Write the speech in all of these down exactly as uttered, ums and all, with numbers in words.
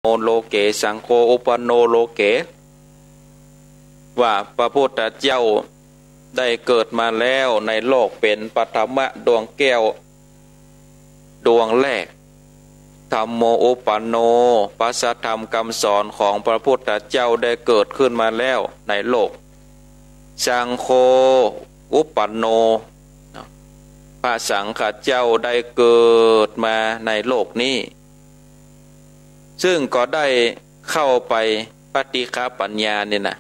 โน โลเก สังโฆ อุปปันโน โลเก ว่าพระพุทธเจ้าได้เกิดมาแล้วในโลกเป๋นปฐมะดวงแก้วดวงแรก ธัมโม อุปปันโน พระสัทธรรมกำสอนของพระพุทธเจ้าได้เกิดขึ้นมาแล้วในโลก สังโฆ อุปปันโน พระสังฆเจ้าได้เกิดมาในโลกนี้ ซึ่งก็ได้เข้าไป ปฏิฆะปัญญานี่นะ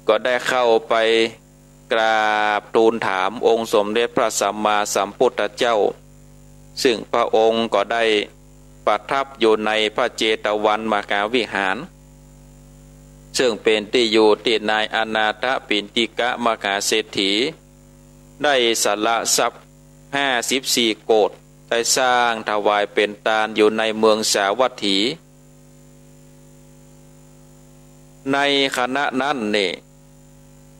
ก็ได้เข้าไปกราบทูลถามองค์สมเด็จพระสัมมาสัมพุทธเจ้า ซึ่งพระองค์ก็ได้ประทับอยู่ในพระเจตวันมหาวิหาร ซึ่งเป๋นตี้อยู่ตี้นายอนาถปิณฑิกะมหาเศรษฐี ได้สละทรัพย์ห้าสิบสี่โกฏ ได้สร้างถวายเป๋นตานอยู่ในเมืองสาวัตถี ในขณะนั้นนี่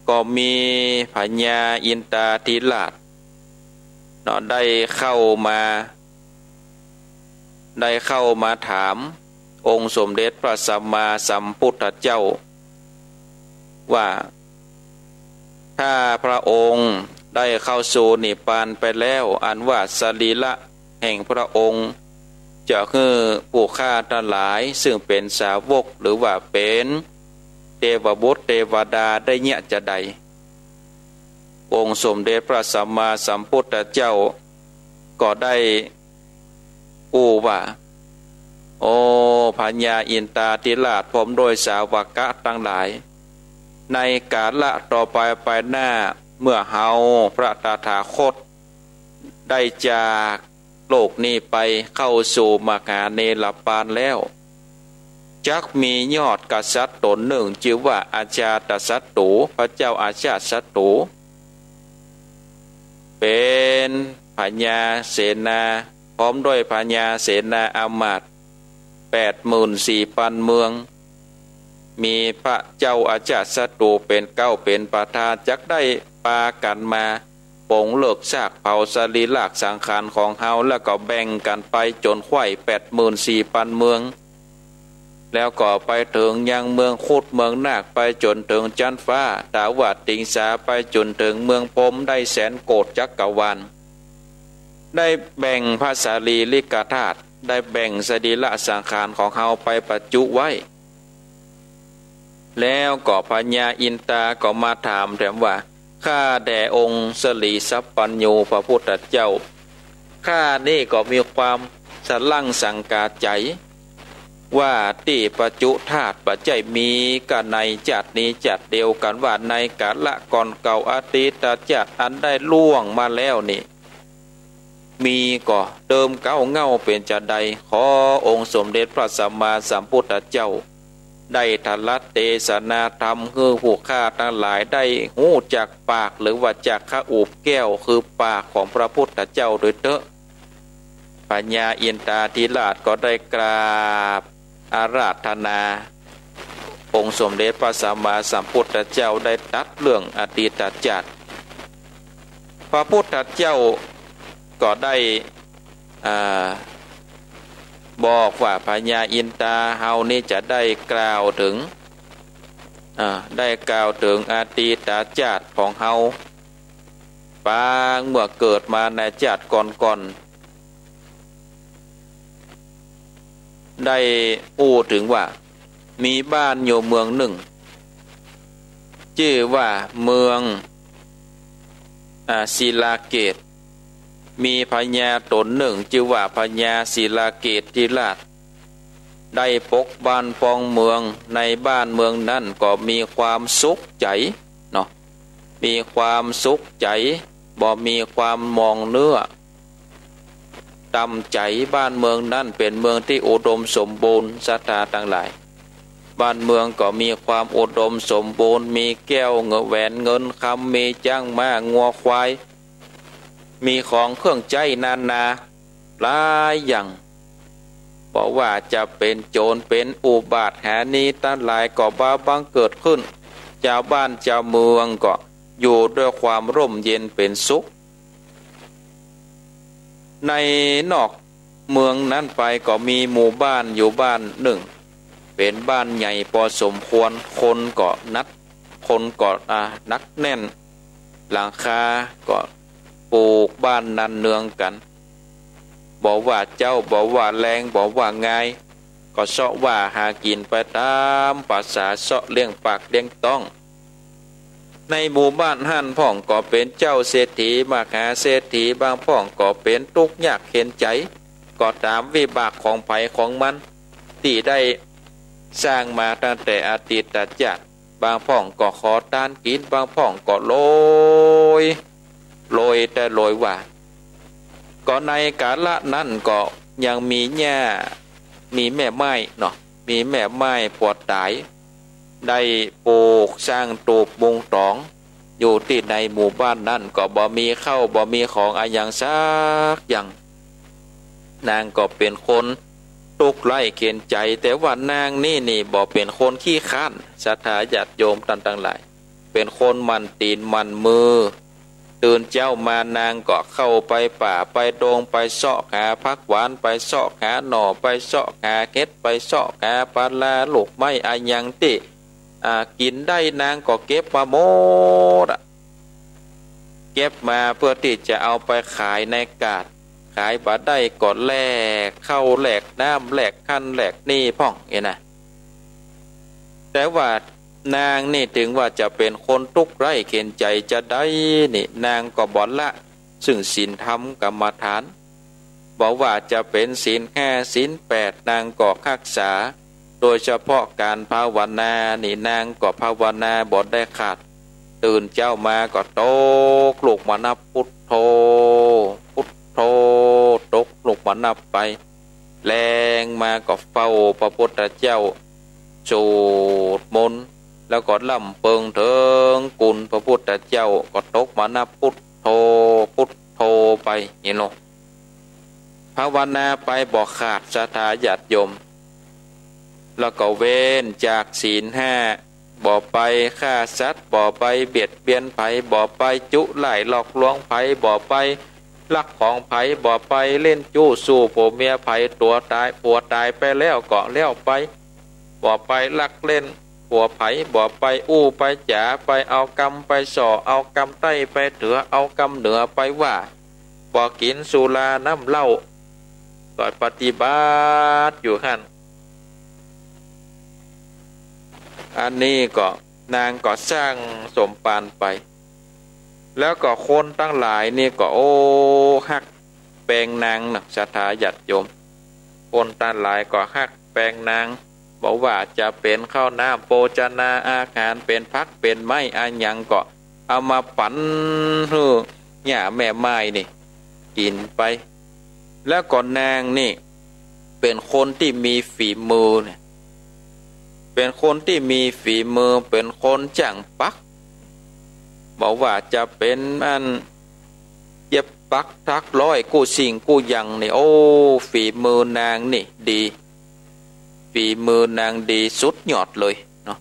ก็มีพญาอินทาธิราชเนาะ ได้เข้ามา ได้เข้ามาถามองค์สมเด็จพระสัมมาสัมพุทธเจ้า ว่า ถ้าพระองค์ได้เข้าสู่นิพพานไปแล้ว อันว่าสรีระแห่งพระองค์ จะหื้อผู้ข้าตังหลาย ซึ่งเป๋นสาวกหรือว่าเป๋นเตวบุตรเตวดาได้เยียะจาใด องค์สมเด็จพระสัมมาสัมพุทธเจ้า ก็ได้อู้ว่า โอ้ พญาอินทาธิราชพร้อมด้วยสาวกะตังหลาย ในกาละต่อไปไปหน้า เมื่อเฮาพระตถาคต ได้จากโลกนี้ไปเข้าสู่มหาเนรปานแล้ว จักมียอดกษัตริย์ต๋นนึ่งจื้อว่าอาชาตศัตรู พระเจ้าอาชาตศัตรู เป๋นพญาเสนา พร้อมด้วยพญาเสนาอำมาตย์แปดหมื่นสี่ปันเมือง มีพระเจ้าอาชาตศัตรูเป๋นเก๊าเป๋นประธาน จักได้ปากั๋นมา ปงเลิกซากเผาสรีระสังขารของเฮา แล้วก็แบ่งกั๋นไปจ๋นใคว่แปดหมื่นสี่ปันเมือง แล้วก็ไปเถิงยังเมืองครุฑเมืองนาค ไปจ๋นเถิงจั๊นฟ้า ตาว่าติงสา ไปจ๋นเถิงเมืองพรหมได้แสนโกฏจักรวาล ได้แบ่งพระสารีริกธาตุ ได้แบ่งสรีระสังขารของเฮาไปประจุไว้ แล้วก็พญาอินทาก็มาถามแถมว่า ข้าแต่องค์สรีสัพพัญญูพระพุทธเจ้า ข้านี่ก็มีความสะหลั้งสังกาใจ๋ ว่าตี้ประจุธาตุบ่ใจ้มีก้าในจาตินี้จาติเดียวกั๋น ว่าในกาละก่อนเก่าอตีตจาติอันได้ล่วงมาแล้วนี่ มีก่อเติมเก๊าเง่าเป๋นจาใด ขอองค์สมเด็จพระสัมมาสัมพุทธเจ้า ได้ตรัสเตสนาธรรมหื้อผู้ข้าตังหลายได้ฮู้จากปาก หรือว่าจากคอุบแก้ว คือปากของพระพุทธเจ้าโดยเต๊อะ พญาอินทาธิราชก็ได้กราบอาราธนา องค์สมเด็จพระสัมมาสัมพุทธเจ้าได้ตรัสเรื่องอตีตจาติ พระพุทธเจ้าก็ได้ อ่า บอกว่าพญาอินทา เฮานี้จะได้กล่าวเถิง อ่า ได้กล่าวเถิงอตีตจาติของเฮา ปางเมื่อเกิดมาในจาติก่อนๆ ได้อู้เถิงว่า มีบ้านอยู่เมืองนึ่ง จื้อว่าเมือง อ่า ศิลาเกต มีพญาต๋นนึ่ง จื้อว่าพญาศิลาเกตทิราช ได้ปกบ้านปองเมือง ในบ้านเมืองนั้นก็มีความสุขใจ๋เนาะ มีความสุขใจ๋ บ่มีความหมองเนื้อต่ำใจ๋ บ้านเมืองนั้นเป๋นเมืองตี้อุดมสมบูรณ์ ศรัทธาตังหลาย บ้านเมืองก็มีความอุดมสมบูรณ์ มีแก้วแหวนเงินคำ มีจ๊างม้างัวควาย มีของเครื่องใจ๊นานาหลายอย่าง บ่ว่าจะเป๋นโจ๋รเป๋นอุบาทหานีตังหลายก็บ่บังเกิดขึ้น จาวบ้านจาวเมืองก็อยู่ด้วยความร่มเย็นเป๋นสุข ในนอกเมืองนั้นไปก็มีหมู่บ้านอยู่บ้านนึ่ง เป๋นบ้านใหญ่ปอสมควร คนก็นัด คนก็ อ่า หนักแน่น หลังคาก็ปูกบ้านนันเนืองกั๋น บ่ว่าเจ๊า บ่ว่าแลง บ่ว่างาย ก็เซาะว่าหากิ๋นไปต๋ามประสาเซาะ เลี้ยงปากเลี้ยงต๊อง ในหมู่บ้านหั้นพ่องก็เป๋นเจ้าเศรษฐีมหาเศรษฐี บางพ่องก็เป๋นตุ๊กข์ยากเข็ญใจ๋ ก็ต๋ามวิบากของใผของมัน ตี้ได้สร้างมาตั้งแต่อดีตชาติ บางพ่องก็ขอตานกิ๋น บางพ่องก็โรย โรยแต่โรยว่า ก็ในกาละนั้นก็ยังมีหญ้า มีแม่ไม้เนาะ มีแม่ไม้ปวดต๋าย ได้ปลูกสร้างตูบมุงต๋อง อยู่ตี้ในหมู่บ้านนั้น ก็บ่มีข้าวบ่มีของอะหยังสักอย่าง นางก็เป๋นคนตุ๊กข์ไร้เข็ญใจ๋ แต่ว่านางนี้นี่บ่เป๋นคนขี้คร้าน ศรัทธาญาติโยมต้านตังหลาย เป๋นคนหมั่นตี๋นหมั่นมือ ตื่นเจ๊ามานางก็เข้าไปป่าไปดง ไปเซาะหาผักหวาน ไปเซาะหาหน่อ ไปเซาะหาเห็ด ไปเซาะหาปลาลูกไม้อะหยังตี้ อ่า กิ๋นได้ นางก็เก็บมาหมดอะ เก็บมาเปื้อตี้จะเอาไปขายในตลาด ขายบ่ได้ก็แลกข้าวแลกน้ำ แลกหั้นแลกนี่พ่องเอนะ แต่ว่านางนี่เถิงว่าจะเป๋นคนตุ๊กข์ไร้เข็ญใจ๋จาใดนี่ นางก็บ่ละซึ่งศีลธรรมกรรมฐาน บ่ว่าจะเป๋นศีลห้าศีลแปด นางก็ฮักษา โดยเฉพาะก๋านภาวนานี่ นางก็ภาวนาบ่ได้ขาด ตื่นเจ๊ามาก็ตกลุกมานับพุทโธ พุทโธ ตกลุกมานับไป แลงมาก็เฝ้าพระพุทธเจ้า สวดมนต์ แล้วก็ร่ำเปิงเถิงคุณพระพุทธเจ้า ก็ตกมานับพุทโธ พุทโธไป หันก่อ ภาวนาไปบ่ขาด ศรัทธาญาติโยม แล้วก็เว้นจากศีลห้า บ่ไปฆ่าสัตว์ บ่ไปเบียดเบียนใผ บ่ไปจุร้ายหลอกลวงใผ บ่ไปลักของใผ บ่ไปเล่นจู้สู่ผัวเมียใผ ตั๋วต๋าย ผัวต๋ายไปแล้วก็แล้วไป บ่ไปลักเล่นผัวใผ บ่ไปอู้ไปจ๋า ไปเอากำไปส่อ เอากำใต้ไปเถือ เอากำเหนือไปว่า บ่กิ๋นสุราน้ำเหล้า ก็ปฏิบัติอยู่หั้น อันนี้ก็นางก็สร้างสมภารไป แล้วก็คนตังหลายนี่ก็ โอ้ ฮักแปงนางนะ ศรัทธาญาติโยม คนตังหลายก็ฮักแปงนาง บ่ว่าจะเป๋นข้าวน้ำโภชนาอาหาร เป๋นผักเป๋นไม้อะหยังก็เอามาปั๋นหื้อหญ้าแม่ไม้นี่กิ๋นไป แล้วก็นางนี่เป๋นคนตี้มีฝีมือเนี่ย เป๋นคนตี้มีฝีมือ เป๋นคนจ้างปัก บ่ว่าจะเป๋นอันเย็บปักถักร้อยกู้สิ่งกู้อย่างนี่ โอ้ ฝีมือนางนี่ดี ฝีมือนางดีสุดยอดเลยเนาะ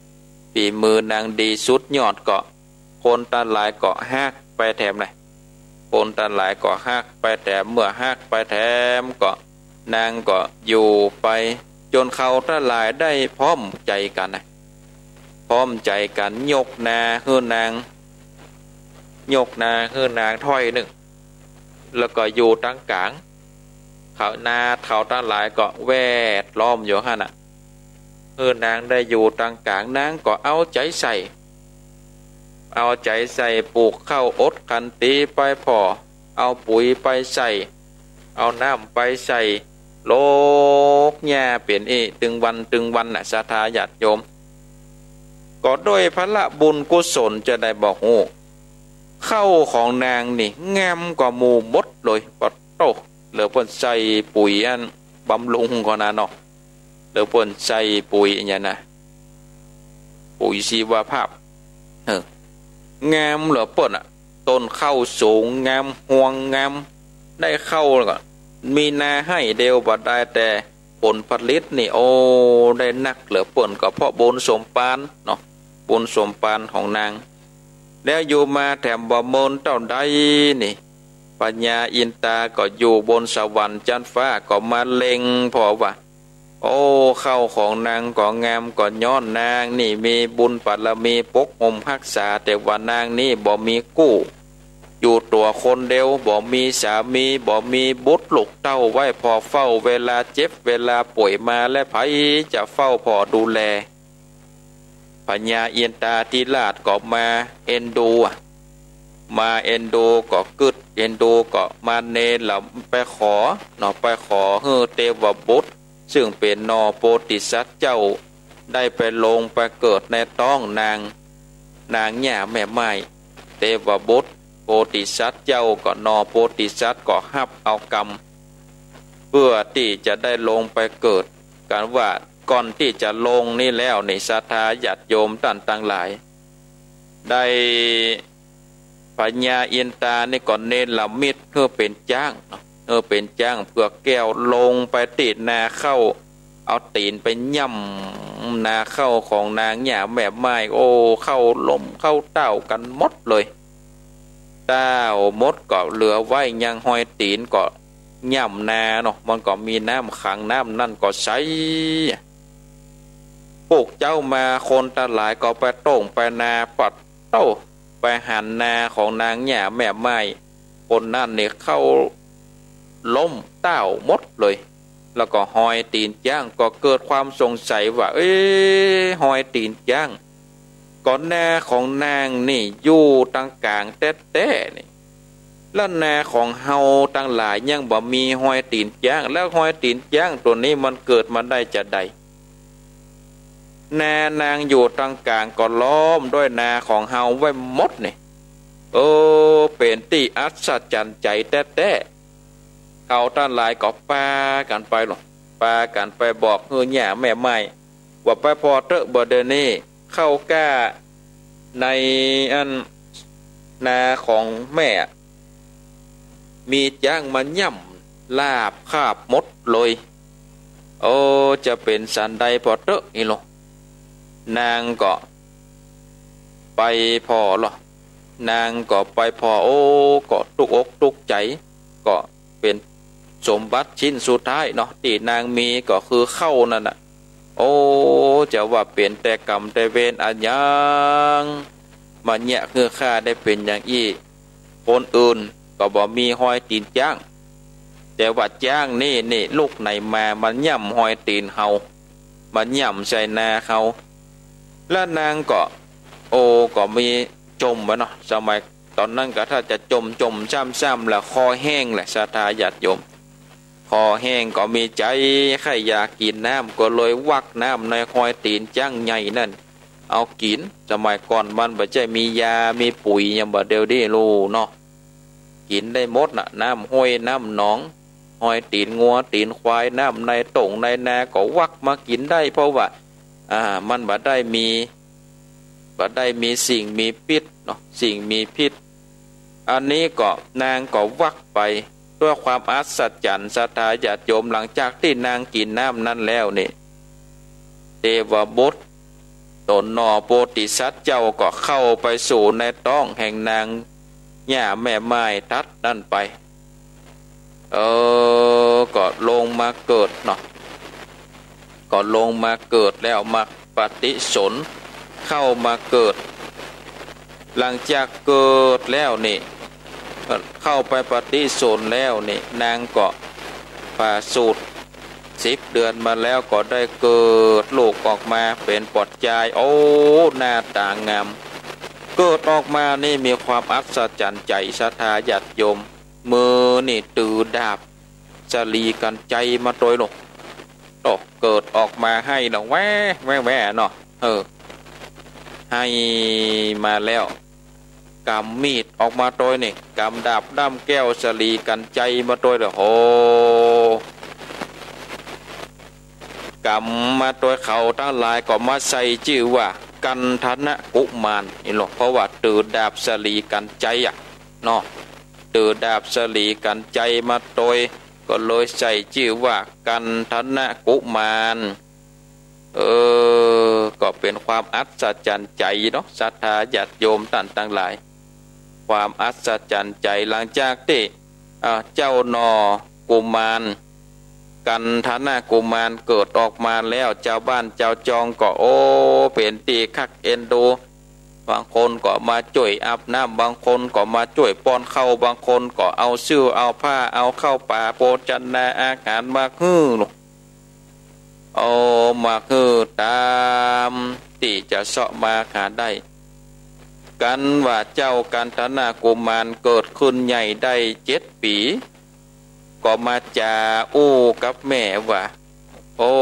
ฝีมือนางดีสุดยอดก็ คนตังหลายก็ฮักไปแถมเลย คนตังหลายก็ฮักไปแถม เมื่อฮักไปแถมก็ นางก็อยู่ไป จ๋นเขาตังหลายได้พร้อมใจ๋กั๋นนะ พร้อมใจ๋กั๋นยกนาหื้อนาง ยกนาหื้อนางถ้อยนึ่ง แล้วก็อยู่ตังก๋าง เขานาเขาตังหลายก็แวดล้อมอยู่หั้นน่ะ หื้อนางได้อยู่ตังก๋าง นางก็เอาใจ๋ใส่ เอาใจ๋ใส่ปลูกข้าวอดขันตีไปผ่อ เอาปุ๋ยไปใส่ เอาน้ำไปใส่ โลกหญ้าเป๋นอี้ตึงวันตึงวันน่ะ ศรัทธาญาติโยม ก็ด้วยผละบุญกุศลจาใดบ่ฮู้ ข้าวของนางนี่งามกว่าหมู่หมดเลย ปะโต้ เหลือเปิ้นใส่ปุ๋ยอันบำรุงก่อนนะเนาะ เหลือเปิ้นใส่ปุ๋ยอะหยังนะ ปุ๋ยชีวภาพ เออ งามเหลือเปิ้นอะ ต้นข้าวสูงงาม ฮวงงาม ได้ข้าวแล้วก็มีนาไฮ่เดียวบ่ได้ แต่ผลผลิตนี่ โอ้ ได้นักเหลือเปิ้น ก็เพราะบุญสมภารเนาะ บุญสมภารของนาง แล้วอยู่มาแถมบ่เมินเต้าใดนี่ พญาอินทราก็อยู่บนสวรรค์จั๊นฟ้าก็มาเล็งผ่อว่า โอ้ เข้าของนางก็งามก็ย้อนนางนี่มีบุญบารมีปกห่มฮักษา แต่ว่านางนี่บ่มีกู้ อยู่ตั๋วคนเดียว บ่มีสามี บ่มีบุตรลูกเต้าไว้ผ่อเฝ้า เวลาเจ็บเวลาป่วยมาแล้วใผจะเฝ้าผ่อดูแล พญาอินทราธิราชก็มาเอ็นดูอะ มาเอ็นดูก็กึ๊ด เอ็นดูก็มาเณรละไปขอเนาะ ไปขอหื้อเทวบุตร ซึ่งเป๋นหน่อโพธิสัตว์เจ้า ได้ไปลงไปเกิดในต๊องนาง นางหญ้าแม่ไม้ เทวบุตร โพธิสัตว์เจ้าก็หน่อโพธิสัตว์ก็ฮับเอากรรม เปื้อตี้จะได้ลงไปเกิด กันว่าก่อนตี้จะลงนี่แล้วนี่ ศรัทธาญาติโยมต้านตังหลาย ได้พญาอินทรานี่ก็เณรมิตหื้อเป๋นจ๊างเนาะ หื้อเป๋นจ๊างเผือกแก้วลงไปตี้นาข้าว เอาตี๋นไปย่ำนาข้าวของนางหญ้าแม่ไม้ โอ้ ข้าวล้มข้าวเต้ากั๋นหมดเลย เต้าหมดก็เหลือไว้ยังฮอยตี๋นก็ย่ำนาเนาะ มันก็มีน้ำขัง น้ำนั้นก็ใส ปุ๊กเจ๊ามาคนตังหลายก็ไปโต้งไปนา ปัดโต้ไปหันนาของนางหญ้าแม่ไม้ คนนั้นนี่ข้าวล้มเต้าหมดเลย แล้วก็ฮอยตี๋นจ๊าง ก็เกิดความสงสัยว่า เอ๊ะ ฮอยตี๋นจ๊าง ก็นาของนางนี่อยู่ตังก๋างแต๊ๆ นี่ แล้วนาของเฮาตังหลายยังบ่มีฮอยตี๋นจ๊าง แล้วฮอยตี๋นจ๊างตั๋วนี้มันเกิดมาได้จาใด นานางอยู่ตังก๋างก็ล้อมด้วยนาของเฮาไว้หมดนี่ เออ เป๋นตี้อัศจรรย์ใจ๋แต๊ๆ เขาตังหลายก็ปากั๋นไปลอ ปากั๋นไปบอกหื้อหญ้าแม่ไม้ ว่าไปผ่อเต๊อะ บ่าเดี๋ยวนี้ข้าวกล้าในอันนาของแม่ มีจ๊างมาย่ำลาบคาบหมดเลย โอ้ จะเป๋นสันใดผ่อเต๊อะนี่ลอ นางก็ไปผ่อลอ นางก็ไปผ่อ โอ้ ก็ตุ๊กอกตุ๊กใจ๋ ก็เป๋นสมบัติชิ้นสุดท้ายเนาะ ตี้นางมีก็คือข้าวนั่นน่ะ โอ้ จะว่าเป๋นแต่กรรมแต่เวรอะหยัง มาเยียะหื้อข้าได้เป๋นอย่างอี้ คนอื่นก็บ่มีฮอยตี๋นจ๊าง แต่ว่าจ๊างนี่นี่ลุกไหนมา มันย่ำฮอยตี๋นเฮา มันย่ำใส่นาเฮา แล้วนางก็ โอ้ ก็มีจมไว้เนาะ สมัยต๋อนนั้นก็ถ้าจะจม จมจ้ำๆ แล้วคอแห้งแหละ ศรัทธาญาติโยม คอแห้งก็มีใจ๋ใค่อยากกิ๋นน้ำ ก็เลยวักน้ำในฮอยตี๋นจ๊างใหญ่นั่นเอากิ๋น สมัยก่อนมันบ่ใจ้มียามีปุ๋ยอย่างบ่าเดี๋ยวนี้ลูเนาะ กิ๋นได้หมดน่ะ น้ำห้วยน้ำหนอง ฮอยตี๋นงัวตี๋นควาย น้ำในโต่งในนาก็วักมากิ๋นได้ เพราะว่า อ่า มันบ่ได้มี บ่ได้มีสิ่งมีพิษเนาะ สิ่งมีพิษ อันนี้ก็นางก็วักไป ด้วยความอัศจรรย์ ศรัทธาญาติโยม หลังจากตี้นางกิ๋นน้ำนั้นแล้วนี่ เทวบุตร ตั๋นหน่อโพธิสัตว์เจ้าก็เข้าไปสู่ในต๊องแห่งนางหญ้าแม่ไม้ตั๊ดนั่นไป เออ ก็ลงมาเกิดเนาะ ก็ลงมาเกิดแล้วมาปฏิสนธิ์ เข้ามาเกิด หลังจากเกิดแล้วนี่ เข้าไปปฏิสนธิ์แล้วนี่ นางก็ประสูติสิบเดือนมาแล้วก็ได้เกิดลูกออกมาเป๋นปอดจาย โอ้ หน้าต๋างาม เกิดออกมานี่มีความอัศจรรย์ใจ๋ ศรัทธาญาติโยม มือนี่ตือดาบสะหลีกัณฑ์ไชยมาตวยลูก โอ้ เกิดออกมาไห้เนาะ แว่ แว่ แว่เนาะ เออ ไห้มาแล้ว ก๋ำมีดออกมาตวยนี่ ก๋ำดาบด้ามแก้วสะหลีกัณฑ์ไชยมาตวยเลย โห ก๋ำมาตวย เขาตังหลายก็มาใส่จื้อว่ากัณฑนกุมารนี่ลอ เพราะว่าตือดาบสะหลีกัณฑ์ไชยอะเนาะ ตือดาบสะหลีกัณฑ์ไชยมาตวย ก็เลยใส่จื้อว่ากัณฑนกุมาร เออ ก็เป๋นความอัศจรรย์ใจ๋เนาะ ศรัทธาญาติโยมต้านตังหลาย ความอัศจรรย์ใจ๋ หลังจากตี้ อ่า เจ้าหน่อกุมาร กันธนกุมารเกิดออกมาแล้ว จาวบ้านจาวจองก็ โอ้ เป๋นตี้คักเอ็นดู บางคนก็มาจ้วยอาบน้ำ บางคนก็มาจ้วยป้อนข้าว บางคนก็เอาเสื้อเอาผ้า เอาข้าวป๋าโภชนาอาหารมาหื้อ เอามาหื้อต๋ามตี้จะเซาะมาหาได้ กันว่าเจ้ากันธนกุมารเกิดขึ้นใหญ่ได้เจ็ดปี๋ ก็มาจ๋าอู้กับแม่ว่า โอ้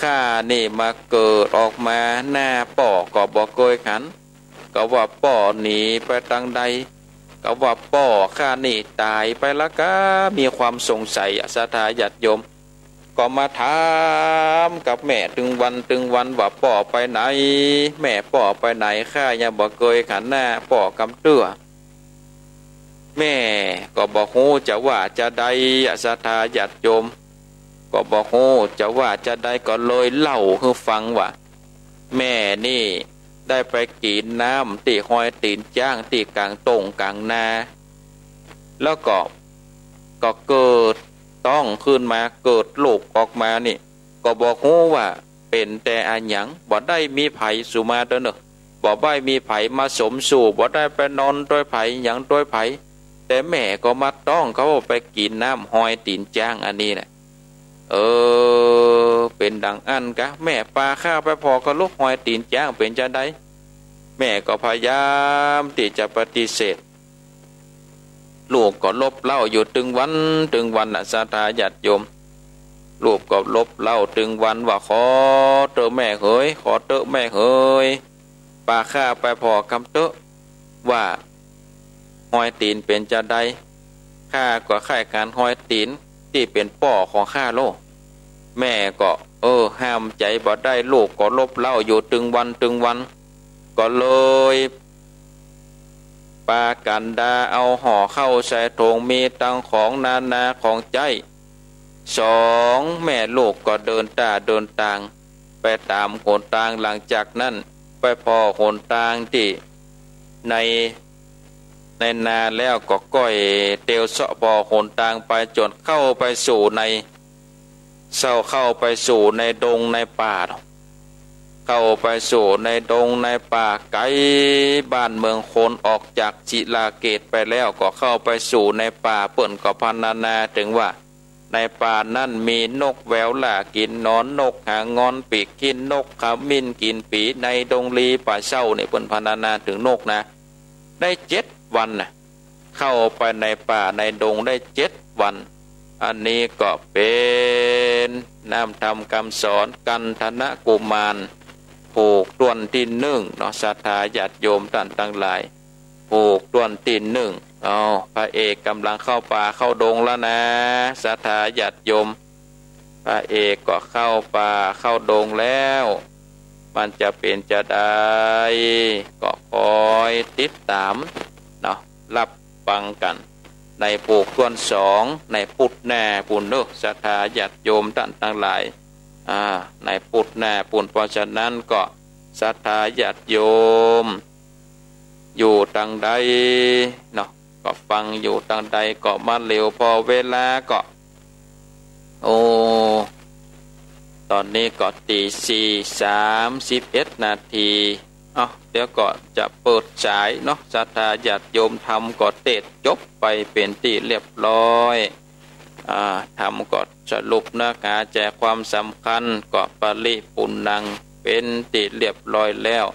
ข้านี่มาเกิดออกมา หน้าป้อก็บ่เกยหัน ก็ว่าป้อหนีไปตางใด ก็ว่าป้อข้านี่ต๋ายไปละกา มีความสงสัยอะ ศรัทธาญาติโยม ก็มาถามกับแม่ตึงวันตึงวันว่าป้อไปไหน แม่ป้อไปไหน ข้ายังบ่เกยหันหน้าป้อกำเตื้อ แม่ก็บ่ฮู้จะว่าจะใดอะ ศรัทธาญาติโยม ก็บ่ฮู้จะว่าจะใด ก็เลยเล่าหื้อฟังว่า แม่นี่ได้ไปกิ๋นน้ำตี้ฮอยตี๋นจ๊างตี้ก๋างต้งก๋างนา แล้วก็ ก็เกิดต๊องขึ้นมา เกิดลูกออกมานี่ ก็บ่ฮู้ว่าเป๋นแต่อะหยัง บ่ได้มีใผสู่มาเต๊อะเนอะ บ่ได้มีใผมาสมสู่ บ่ได้ไปนอนตวยใผหยังตวยใผ แต่แม่ก็มาต๊องเขาไปกิ๋นน้ำฮอยตี๋นจ๊างอันนี้แหละ เออ เป๋นดังอั้นกา แม่ปาข้าไปผ่อก็ลูก ฮอยตี๋นจ๊างเป๋นจาใด แม่ก็พยายามตี้จะปฏิเสธ ลูกก็ลบเล้าอยู่ตึงวันตึงวันน่ะ ศรัทธาญาติโยม ลูกก็ลบเล้าตึงวันว่า ขอเต๊อะแม่เหย ขอเต๊อะแม่เหย ปาข้าไปผ่อกำเต๊อะ ว่าฮอยตี๋นเป๋นจาใด ข้าก็ใค่กั๋นฮอยตี๋นตี้เป๋นป้อของข้าโลก แม่ก็ เออ ห้ามใจ๋บ่ได้ ลูกก็ลบเล้าอยู่ตึงวันตึงวัน ก็เลย ปากั๋นดาเอาห่อข้าวใส่ถง มีตังของนานาของใจ๊ สองแม่ลูกก็เดินต้าเดินตาง ไปต๋ามหนตาง หลังจากนั้นไปผ่อหนตางตี้ใน ในนาแล้วก็ก้อยเตียวเซาะผ่อหนตางไปจ๋นเข้าไปสู่ใน เซาะเข้าไปสู่ในดงในป่า เข้าไปสู่ในดงในป่าไก๋บ้านเมืองคน ออกจากศรีสะเกษไปแล้วก็เข้าไปสู่ในป่า เปิ้นก็พรรณนาเถิงว่า ในป่านั้นมีนกแววล่ากิ๋นหนอน นกหางอนปีกขิ้น นกขมิ้นกิ๋นปี๋ ในดงลีป่าเศร้า นี่เปิ้นพรรณนาเถิงนกนะ ได้เจ็ดวันน่ะ เข้าไปในป่าในดงได้เจ็ดวัน อันนี้ก็เป๋นน้ำธรรมกำสอนกันธนกุมาร ผูกต้วนตี้นึ่งเนาะ ศรัทธาญาติโยมต้านตังหลาย ผูกต้วนตี้นึ่ง เอา พระเอกก่ำลังเข้าป่าเข้าดงแล้วนะ ศรัทธาญาติโยม พระเอกก็เข้าป่าเข้าดงแล้ว มันจะเป๋นจาใด ก็คอยติดต๋ามเนาะ ฮับฟังกั๋น ในผูกต้วนสอง ในปุดหน้าปู้นเนาะ ศรัทธาญาติโยมต้านตังหลาย อ่า ในปุดหน้าปู้น เพราะฉะนั้นก็ศรัทธาญาติโยม อยู่ตังใดเนาะ ก็ฟังอยู่ตังใดก็มาเหลียว ผ่อเวลาก็ โอ้ ต๋อนนี้ก็ตี๋สี่สามสิบเอ็ดนาที เอ้า เดี๋ยวก็จะเปิดสายเนาะ ศรัทธาญาติโยม ธรรมก็เตสน์จบไปเป๋นตี้เรียบร้อย อ่า ธรรมก็สรุปเนื้อหาใจ๋ความสำคัญ ก็ปริปุณณังเป๋นตี้เรียบร้อยแล้ว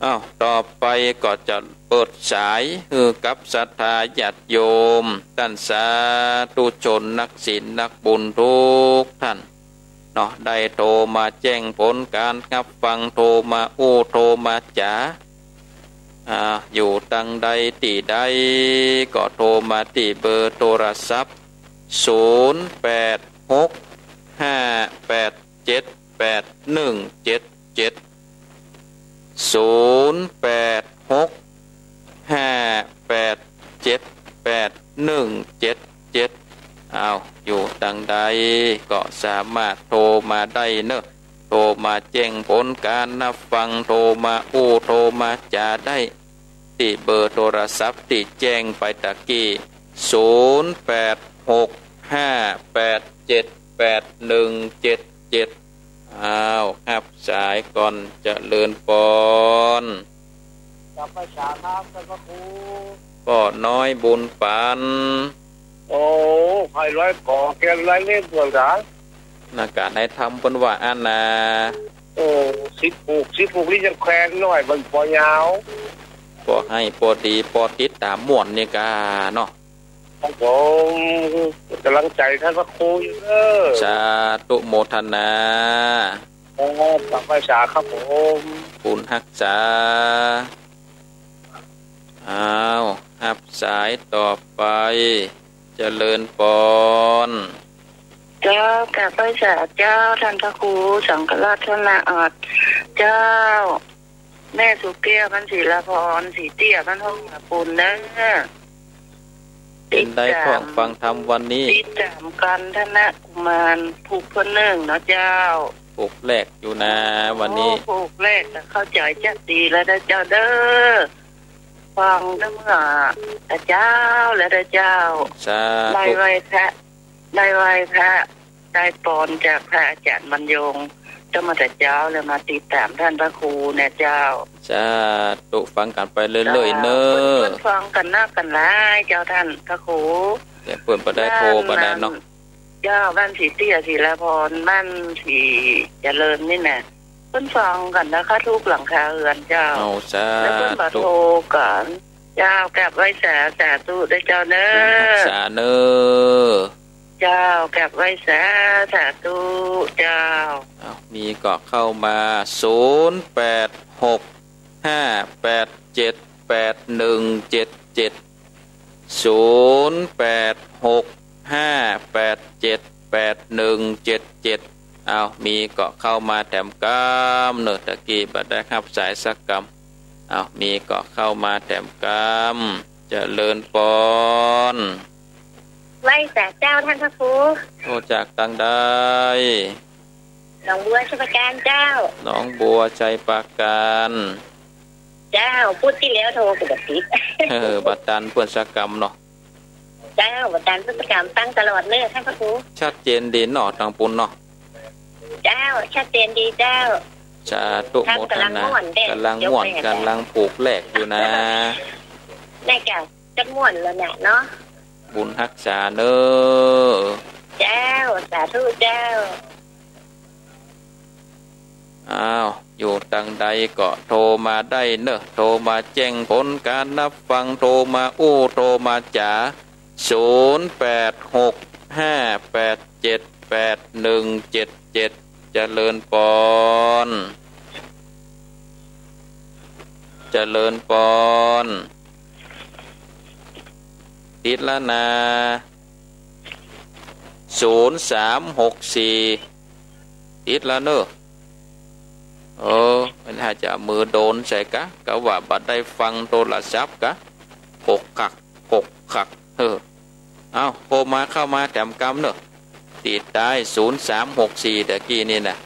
อ้าว ต่อไปก็จะเปิดสายหื้อกับศรัทธาญาติโยม ต้านสาธุชนนักศีลนักบุญกู้ต้านเนาะ ได้โทรมาแจ้งผลก๋านฮับฟัง โทรมาอู้ โทรมาจ๋า อ่า อยู่ตังใดตี้ใด ก็โทรมาตี้เบอร์โทรศัพท์ ศูนย์แปดหกห้าแปดเจ็ดแปดหนึ่งเจ็ดเจ็ด ศูนย์แปดหกห้าแปดเจ็ดแปดหนึ่งเจ็ดเจ็ด อ้าว อยู่ตังใดก็สามารถโทรมาได้เนาะ โทรมาแจ้งผลก๋านฮับฟัง โทรมาอู้ โทรมาจ๋าได้ ตี้เบอร์โทรศัพท์ตี้แจ้งไปตะกี้ ศูนย์แปดหก ห้าแปดเจ็ด แปดหนึ่งเจ็ดเจ็ด อ้าว ฮับสายก่อน เจริญปอน กราบไหว้สาครับ ท่านพระครู ป้อน้อยบุญปัน โอ้ ใครร้อยก่อเกณฑ์ร้อยเล่มก่อนกะ น่ะ ก๋านไหว้ธรรมเปิ้นว่าอั้นนา โอ้ สิบหก สิบหก นี่ยังแควนน้อย มันปอยาว ปอไห้ปอดี ปอติดต๋ามม่วนนี่กาเนาะ ครับผม ก๋ำลังใจ๋ท่านพระครูอยู่เด้อ สาธุโมทนา ครับ กราบไหว้สาครับผม บุญฮักษา อ้าว ฮับสายต่อไป เจริญปอน เจ้า กราบไหว้สาเจ้า ท่านพระครู สังฆราชนาถ เจ้า แม่สุแก้ว บ้านศิลาพร สีเตี้ย บ้านห้องหาปูนเน้อ เป๋นใดพ่องฟังธรรมวันนี้ ติดต๋ามกัณฑนกุมาร ผูกเพิ่นเนึ่งเนาะเจ้า ผูกแรกอยู่นา วันนี้ โอ้ ผูกแรก เข้าใจ๋จักดีแล้วเด้อเจ้าเด้อ ฟังเมื่อตะเจ๊าแล้วเด้อเจ้า สาธุ ได้ไหว้พระ ได้ไหว้พระ ได้ปอนจากพระอาจ๋ารย์บรรยง เจ้ามาตะเจ๊าแล้วมาติดต๋ามท่านพระครูเนี่ยเจ้า สาธุ ฟังกั๋นไปเรื่อยๆ เน้อ เปิ้นฟังกั๋นนักกั๋นหลายเจ้าท่านพระครู เดี๋ยวเปิ้นบ่ได้โทรบ่ได้เนาะ เจ้า บ้านสีเตี้ย ศิลาพร บ้านสีเจริญนี่แหละ เปิ้นฟังกั๋นนะคะ ทุกหลังคาเฮือนเจ้า เอา สาธุ แล้วเปิ้นบ่โทรกั๋น เจ้า กราบไหว้สา สาธุเด้อเจ้าเน้อ บุญฮักษาเน้อ เจ้า กราบไหว้สา สาธุเจ้า อ้าว มีก็เข้ามา ศูนย์แปดหก ห้าแปดเจ็ด แปดหนึ่งเจ็ดเจ็ด ศูนย์แปดหก ห้าแปดเจ็ด แปดหนึ่งเจ็ดเจ็ด อ้าว มีก็เข้ามาแถมกำเนาะ ตะกี้บ่ได้ฮับสายสักกำ อ้าว มีก็เข้ามาแถมกำ เจริญปอน ไหว้สาเจ้าท่านพระครู โทรจากตางใด หนองบัวชัยปราการเจ้า หนองบัวชัยปราการ เจ้า พุธตี้แล้วโทรก็บ่ติด เออ บ่ตันเปิ้นสักกำเนาะ เจ้า บ่ตันเปิ้นสักกำ ฟังตลอดเลยท่านพระครู ชัดเจนดีเนาะ ตางปู๊นเนาะ เจ้า ชัดเจนดีเจ้า สาธุโมทนา ก๋ำลังม่วนเด้ ก๋ำลังม่วน ก๋ำลังผูกแรกอยู่นา ได้เจ้า จักม่วนแล้วเนี่ยเนาะ บุญฮักษาเน้อ เจ้า สาธุเจ้า อ้าว อยู่ตางใดก็โทรมาได้เน้อ โทรมาแจ้งผลก๋านฮับฟัง โทรมาอู้ โทรมาจ๋า ศูนย์แปดหก ห้าแปดเจ็ด แปดหนึ่งเจ็ดเจ็ด เจริญปอน เจริญปอน ติดแล้วนา ศูนย์สามหกสี่ ติดแล้วเน้อ เออ มันอาจจะมือโดนใส่กะ กะว่าบ่ได้ฟังโทรศัพท์กะ ขกขัก ขกขัก เออ เอา โทรมาเข้ามาแถมกำเน้อ ติดตาย ศูนย์สามหกสี่ ตะกี้นี่นะ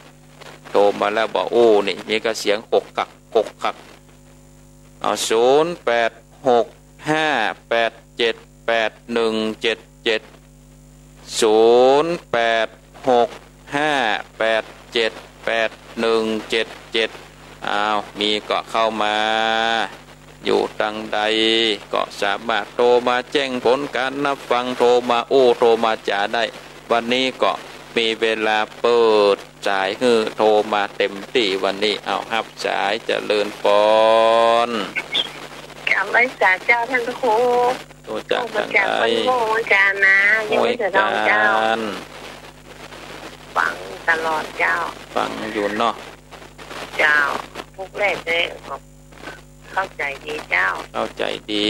โทรมาแล้วบ่อู้นี่ มีกะเสียงขกขัก ขกขัก เอา ศูนย์แปดหก ห้าแปดเจ็ด แปดหนึ่งเจ็ดเจ็ด ศูนย์แปดหก ห้าแปดเจ็ด แปดหนึ่งเจ็ดเจ็ด อ้าว มีก็เข้ามา อยู่ตางใดก็สามารถโทรมาแจ้งผลก๋านฮับฟัง โทรมาอู้ โทรมาจ๋าได้ วันนี้ก็มีเวลาเปิดสายหื้อโทรมาเต็มตี้วันนี้ เอาฮับสาย เจริญปอน กราบไหว้สาเจ้าท่านพระครู โทรจากตางใด โทรมาจากบ้านม่วงห้วยก๋านนะ ยังไม่เสร็จเจ้า ห้วยก๋าน ฟังตลอดเจ้า ฟังอยู่เนาะ เจ้า พุธแรกเลย เข้าใจ๋ดีเจ้า เข้าใจ๋ดี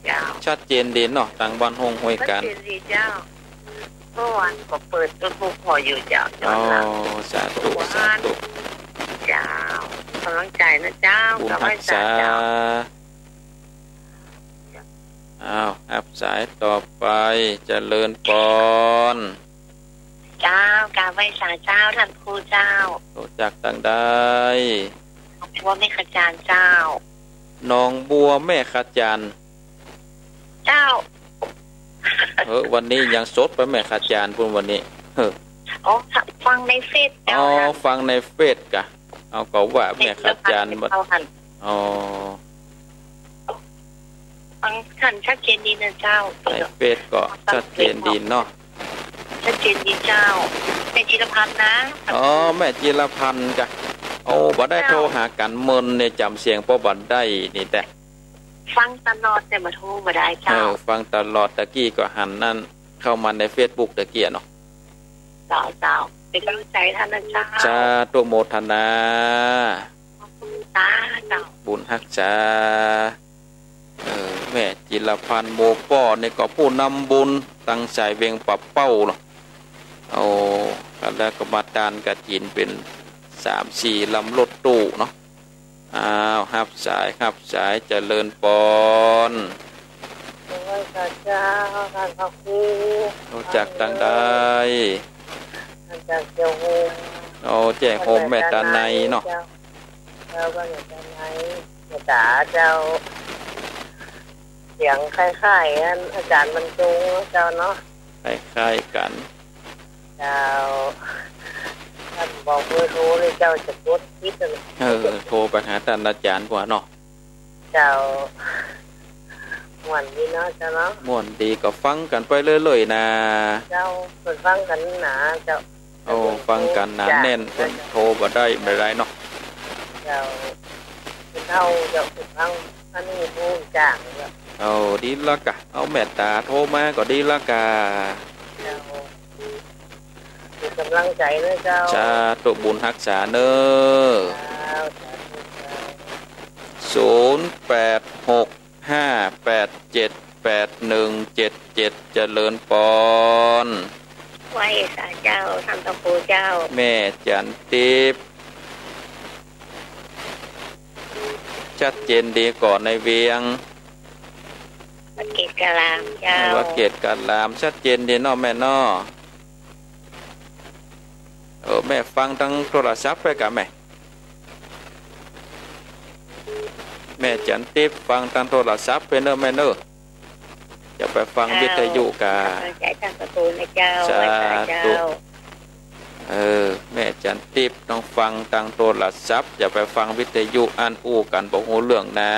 เจ้า ชัดเจนดีเนาะ ตางบ้านม่วงห้วยก๋าน ชัดเจนดีเจ้า เมื่อวานก็เปิดโน้ตบุ๊กผ่ออยู่เจ้า ย้อนหลัง อ๋อ สาธุ สาธุ เจ้า ก๋ำลังใจ๋นะเจ้า บุญฮักษา กราบไหว้สาเจ้า อ้าว ฮับสายต่อไป เจริญปอน เจ้า กราบไหว้สาเจ้า ท่านครูเจ้า โทรจากตางใด หนองบัวแม่ขจานเจ้า หนองบัวแม่ขจาน เจ้า เออ วันนี้ยังสดไปแม่ข้าจารย์ปู้นวันนี้ เออ อ๋อ ฟังในเฟซ อ๋อ เจ้าค่ะ ฟังในเฟซกะ เอาก็ว่าแม่ข้าจารย์ เจ้าหั้น อ๋อ ฟังท่านชัดเจนดีนะเจ้า ในเฟซก็ชัดเจนดีเนาะ ชัดเจนดีเจ้า แม่จิรพันธ์นะ อ๋อ แม่จิรพันธ์กะ โอ้ บ่ได้ เจ้า โทรหากั๋นเมินเนี่ย จ๋ำเสียงป้อบ่ได้นี่แต๊ ฟังตลอดแต่บ่โทรบ่ได้เจ้า เออ ฟังตลอด ตะกี้ก็หันนั่น เข้ามาในเฟซบุ๊กตะกี้เนาะ เจ้า เจ้า เป๋นก๋ำลังใจ๋ท่านนะเจ้า สาธุโมทนา ขอบคุณตาเจ้า บุญฮักษา เออ แม่จิรพันธ์ หมู่ป้อนี่ก็ผู้นำบุญตังสายเวียงป่าเป้าเนาะ เอา แล้วก็มาตานกฐินเป๋นสามสี่ลำรถตู้เนาะ อ้าว ฮับสาย ฮับสาย เจริญปอน โอ้ย ข้าเจ้า ท่านพระครู โอ้ จากตังใด มาจากแจ้ห่ม โอ้ แจ้ห่ม แม่ตาไนเนาะ เจ้า เจ้า บ้านแม่ตาไน แม่ตาเจ้า เสียงคล้ายๆ อันอาจ๋ารย์บรรจงเจ้าเนาะ คล้ายๆ กั๋น เจ้า ท่านบอกเบอร์โทรเลยเจ้า จะกดผิดเลย เออ โทรไปหาต้านอาจ๋ารย์กว่าเนาะ เจ้า ม่วนดีเนาะเจ้าเนาะ ม่วนดีก็ฟังกั๋นไปเรื่อยๆ นา เจ้า เปิ้นฟังกั๋นหนาเจ้า โอ้ ฟังกั๋นหนาแน่น เปิ้นโทรบ่ได้ บ่ได้เนาะ เจ้า เปิ้นเฒ่าเจ้า เปิ้นฟัง อันนี้ฮู้จักเจ้า โอ้ ดีละกะ เอาแม่ตาโทรมาก็ดีละกะ เจ้า เป๋นก๋ำลังใจ๋เน้อเจ้า สาธุบุญฮักษาเน้อ เจ้า สาธุเจ้า ศูนย์แปดหกห้าแปดเจ็ดแปดหนึ่งเจ็ดเจ็ด เจริญปอน ไหว้สาเจ้า ท่านพระครูเจ้า แม่จันทิพย์ ชัดเจนดีก่อในเวียง วัดเกตุการามเจ้า วัดเกตุการาม ชัดเจนดีเนาะแม่เนาะ เออ แม่ฟังตางโทรศัพท์ไปกะแม่ แม่จันทิพย์ฟังตางโทรศัพท์ไปเน้อแม่เน้อ อย่าไปฟังวิทยุกะ เจ้า ขอบใจท่านพระครูนะเจ้า สาธุ ไหว้สาเจ้า เออ แม่จันทิพย์ต้องฟังตางโทรศัพท์ อย่าไปฟังวิทยุอั้นอู้กั๋นบ่ฮู้เรื่องนา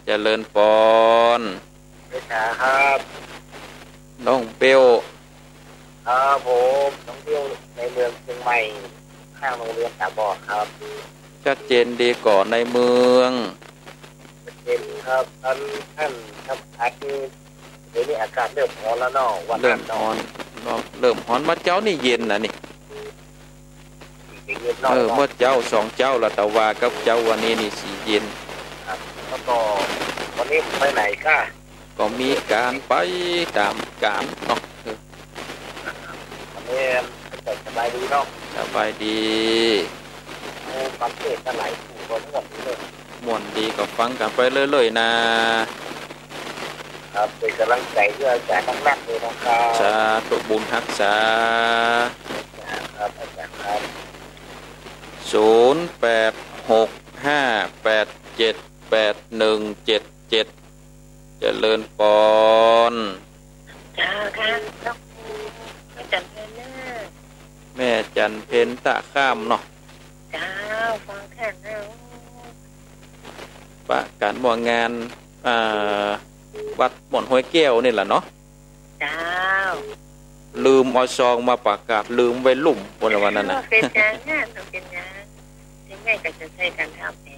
เจริญปอน ไหว้สาครับ น้องเบล ครับผม น้องเบล ในเมืองเชียงใหม่ ข้างโรงเรียนตาบอดครับ ชัดเจนดีก่อในเมือง ชัดเจนครับ ท่าน ท่านครับ อาทิตย์ เดี๋ยวนี้อากาศเริ่มฮ้อนแล้วเนาะ วันนั้นเนาะ เริ่มฮ้อน เริ่มฮ้อน เมื่อเจ๊านี่เย็นนะนี่ เออ เมื่อเจ๊าสองเจ๊าละตะวากับเจ๊าวันนี้นี่สิเย็น ครับ แล้วก็วันนี้ไปไหนกะ ก็มีก๋านไปต๋ามก๋านเนาะ เออ วันนี้สบายดีเนาะ สบายดี โอ้ ฟังเทศน์กั๋นหลายคู่ก็ม่วนดีเลย ม่วนดีก็ฟังกั๋นไปเรื่อยๆ นา ครับ เป๋นก๋ำลังใจ๋หื้ออาจ๋ารย์นักๆ เลยนะครับ สาธุบุญฮักษา ครับ อาจ๋ารย์ครับ ศูนย์แปดหกห้าแปดเจ็ดแปดหนึ่งเจ็ดเจ็ด เจริญปอน เจ้าค่ะ เจ้าค่ะ แม่จันเพ็ญเน้อ แม่จันเพ็ญต้าข้ามเนาะ เจ้า ฟังแต๊เน้อ ปะกั๋นหม้องาน อ่า วัดม่อนห้วยแก้วนี่แหละเนาะ เจ้า ลืมเอาซองมาประกาศ ลืมไว้ลุ่ม ปู้นว่านั้นนะ เป๋นหยังนะ เป๋นหยัง เป๋นหยัง ก็จะใช้กั๋นทำแหม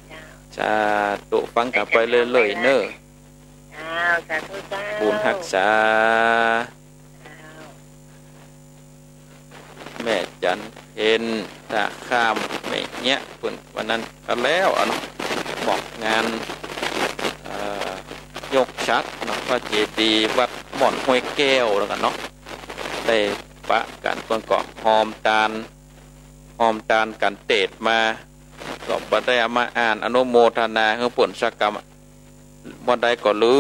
เจ้า สาธุ ฟังกั๋นไปเรื่อยๆ เน้อ เจ้า สาธุเจ้า บุญฮักษา เจ้า แม่จันเพ็ญต้าข้าม แม่เยียะ เปิ้นวันนั้นก็แล้วอะเนาะ หม้องาน เอ่อ ยกฉัตรเนาะ พระเจดีย์วัดม่อนห้วยแก้วแล้วกั๋นเนาะ ได้ปะกั๋น เปิ้นก็ฮอมตาน ฮอมตานกั๋นเตศมา ก็บ่ได้เอามาอ่านอนุโมทนาหื้อเปิ้นสักกำ บ่ได้ก็ลื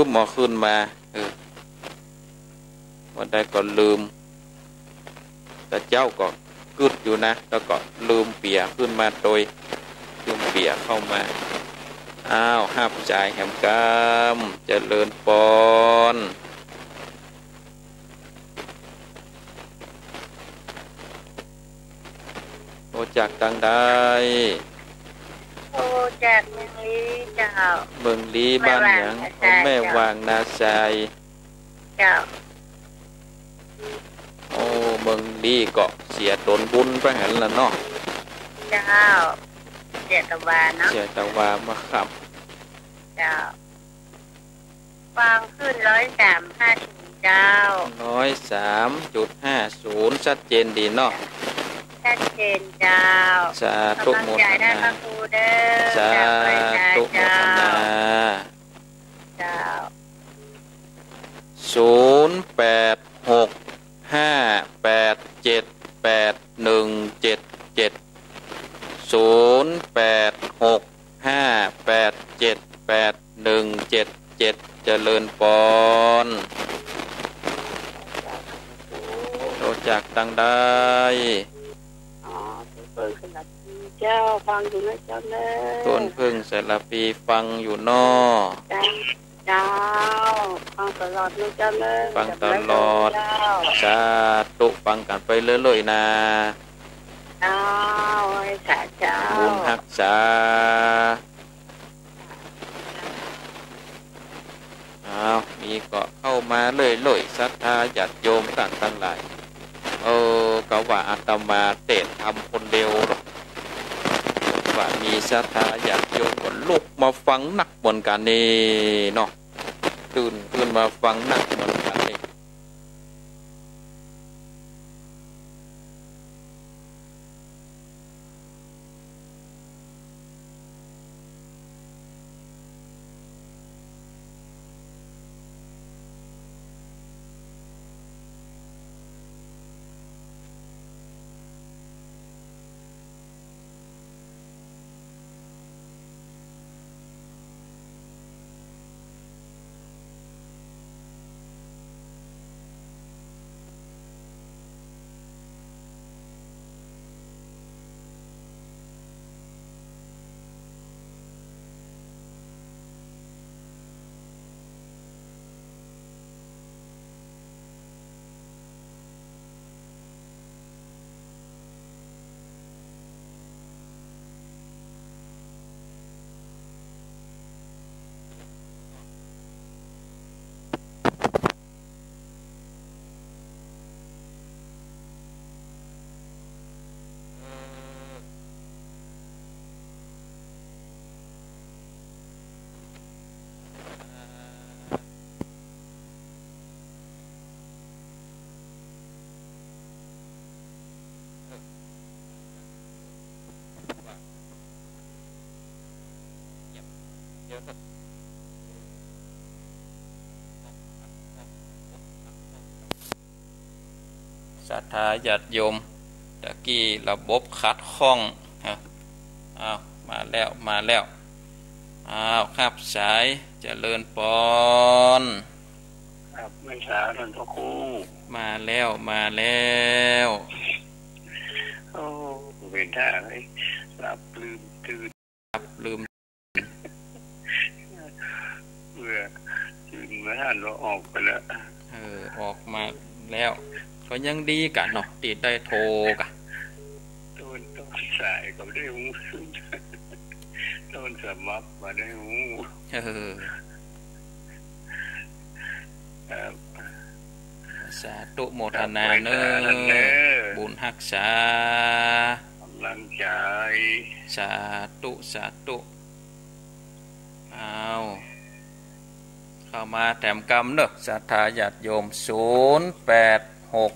มเอาขึ้นมา เออ บ่ได้ก็ลืม แต่เจ๊าก็กึ๊ดอยู่นะ แล้วก็ลืมเปียขึ้นมาโตย ลืมเปียเข้ามา อ้าว ฮับสายแหมกำ เจริญปอน รจากตังใด โทรจากเมืองลี้เจ้า เมืองลี้ แม่วาง บ้านหยัง นาทราย อ๋อ แม่วาง เจ้า นาทราย เจ้า โอ้ เมืองลี้ก็เสียตนบุญไปหั้นละเนาะ เจ้า เสียตะวาเนาะ เสียตะวามาครับ เจ้า ฟังขึ้นร้อยสามห้าศูนย์เจ้า ร้อยสามจุดห้าศูนย์ ชัดเจนดีเนาะ ชัดเจนเจ้า สาธุ กำลังใจได้ โมทนา พระครูเด้อ สาธุ กราบไหว้เจ้า โมทนา เจ้า ศูนย์แปดหกห้าแปดเจ็ดแปดหนึ่งเจ็ดเจ็ด ศูนย์แปดหกห้าแปดเจ็ดแปดหนึ่งเจ็ดเจ็ด เจริญปอน โทรจากตังใด อ๋อ ต้นเผิ้งสารภีเจ้า ฟังอยู่นะเจ้าเนอะ ต้นเผิ้งสารภีฟังอยู่เนาะ เจ้า เจ้า ฟังตลอดนะเจ้าเนอะ ฟังตลอด เจ้า สาธุ ฟังกั๋นไปเรื่อยๆ นะ เจ้า ไหว้สาเจ้า บุญฮักษา อ้าว นี่ก็เข้ามาเรื่อยๆ ศรัทธาญาติโยมตังหลาย เออ ก็ว่าอาตมาเตศน์ธรรมคนเดียวหรอก ว่ามีศรัทธาญาติโยมก็ลุกมาฟังนักเหมือนกั๋นนี่เนาะ ตื่นขึ้นมาฟังนักเหมือนกั๋นนี่ ศรัทธาญาติโยม ตะกี้ระบบขัดข้อง ฮะ อ้าว มาแล้ว มาแล้ว อ้าว ฮับสาย เจริญปอน ครับ ไหว้สาท่านพระครู มาแล้ว มาแล้ว โอ้ เวรท่าเอ้ย หลับลืมตื่น หลับลืม เมื่อตื่นมาท่านก็ออกไปแล้ว เออ ออกมาแล้ว ก็ยังดีกะเนาะ ตี้ได้โทรกะ ต้น ต้นสายก็ได้ฮู้ ต้นสมัครก็ได้ฮู้ เออ ครับ สาธุโมทนาเน้อ ครับ ไหว้สาท่านเน้อ บุญฮักษา กำลังใจ สาธุ สาธุ อ้าว เข้ามาแถมกำเน้อ ศรัทธาญาติโยม ศูนย์แปดหก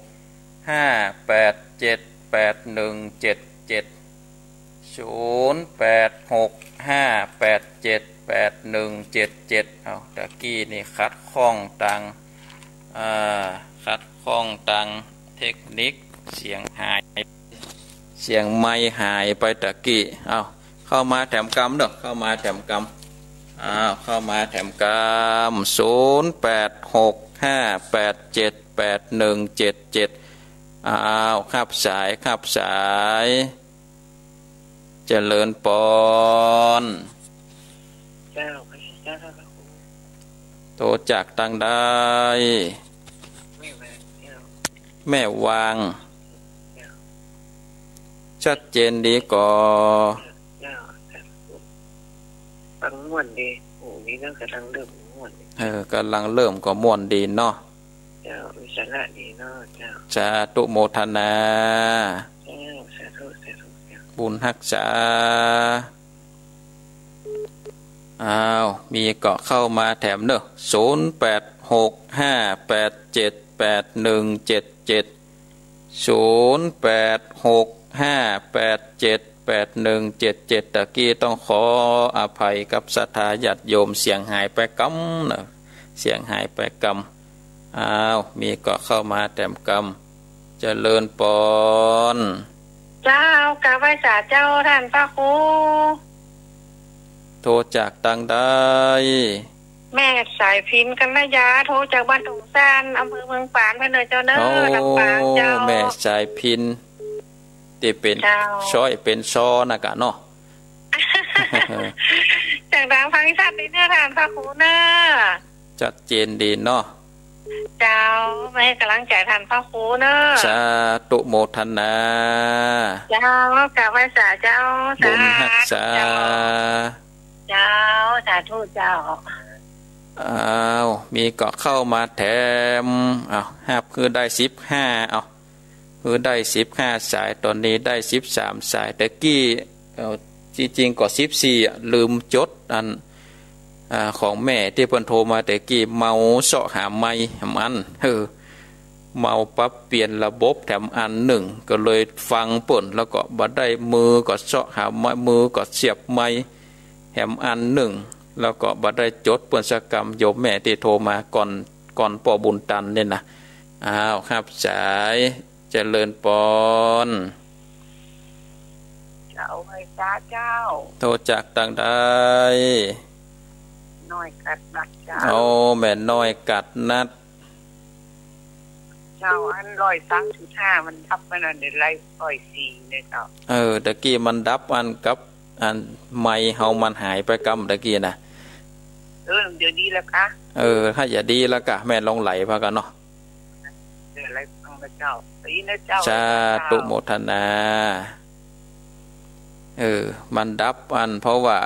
ห้าแปดเจ็ดแปดหนึ่งเจ็ดเจ็ด ศูนย์แปดหกห้าแปดเจ็ดแปดหนึ่งเจ็ดเจ็ด เอา ตะกี้นี่ขัดข้องตาง อ่า ขัดข้องตางเทคนิค เสียงหาย เสียงไมค์หายไปตะกี้ เอา เข้ามาแถมกำเน้อ เข้ามาแถมกำ อ้าว เข้ามาแถมกำ ศูนย์แปดหกห้าแปดเจ็ดแปดหนึ่งเจ็ดเจ็ด อ้าว ฮับสาย ฮับสาย เจริญปอน เจ้า พระเจ้า โทรจากตังใด แม่วาง เจ้า แม่วาง เจ้า ชัดเจนดีก่อ เจ้า สาธุ ฟังม่วนดี โอ้ นี่เนาะ ก่ำลังเริ่มม่วนดี เออ ก่ำลังเริ่มก็ม่วนดีเนาะ เจ้า มีสาระดีเนาะ เจ้า สาธุโมทนา เจ้า สาธุ สาธุ เจ้า บุญฮักษา อ้าว มีก่อเข้ามาแถมเนาะ ศูนย์แปดหกห้าแปดเจ็ดแปดหนึ่งเจ็ดเจ็ด ศูนย์แปดหกห้าแปดเจ็ดแปดหนึ่งเจ็ดเจ็ด ตะกี้ต้องขออภัยกับศรัทธาญาติโยม เสียงหายไปกำเนาะ เสียงหายไปกำ อ้าว มีก่อเข้ามาแถมกำ เจริญปอน เจ้า กราบไหว้สาเจ้าต้านพระครู โทรจากตางใด แม่สายพิณ กัลยา โทรจากบ้านโต่งซ่าน อำเภอเมืองปาน เปิ้นเน่อเจ้าเน่อ โอ้ ลำปางเจ้า แม่สายพิณ ตี้เป๋น เจ้า ซ้อยเป๋นซอนะกะเนาะ จากตางฟังชัดดีเน่อต้านพระครูเน่อ ชัดเจนดีเนาะ เจ้า มาหื้อก๋ำลังใจ๋ต้านพระครูเน่อ สาธุโมทนา เจ้า กราบไหว้สาเจ้า บุญฮักษา สาธุเจ้า เจ้า สาธุเจ้า อ้าว มีก่อเข้ามาแถม อ้าว ฮับหื้อได้สิบห้า อ้าว หื้อได้สิบห้าสาย ต๋อนนี้ได้สิบสามสาย ตะกี้ เอ่อ จริงๆ ก็สิบสี่อะ ลืมจดอัน อ่า ของแม่ตี้เปิ้นโทรมาตะกี้ เมาเซาะหาไมค์ แหมอั้น เออ เมาปั๊บเปลี่ยนระบบแถมอันนึ่ง ก็เลยฟังเปิ้น แล้วก็บ่ได้ มือก็เซาะหาไมค์ มือก็เสียบไมค์ แถมอันนึ่ง แล้วก็บ่ได้จดเปิ้นสักกำ โยมแม่ตี้โทรมาก่อน ก่อนป้อบุญตันเนี่ยนะ อ้าว ฮับสาย เจริญปอน เจ้า ไหว้สาเจ้า โทรจากตางใด น้อยกัดนัดเจ้า โอ้ แม่น้อยกัดนัด เจ้า อันร้อยสามจุดห้ามันดับไปนั่น เดี๋ยวไล่ร้อยสี่เนี่ยเจ้า เออ ตะกี้มันดับอันกับ อันไมค์เฮามันหายไปกำตะกี้นะ เออ เดี๋ยวดีแล้วกะ เออ ถ้าจะดีแล้วกะ แม่นลองไล่พากั๋นเนาะ เดี๋ยวไล่ฟังนะเจ้า ดีนะเจ้า สาธุโมทนา เออ มันดับอัน เพราะว่า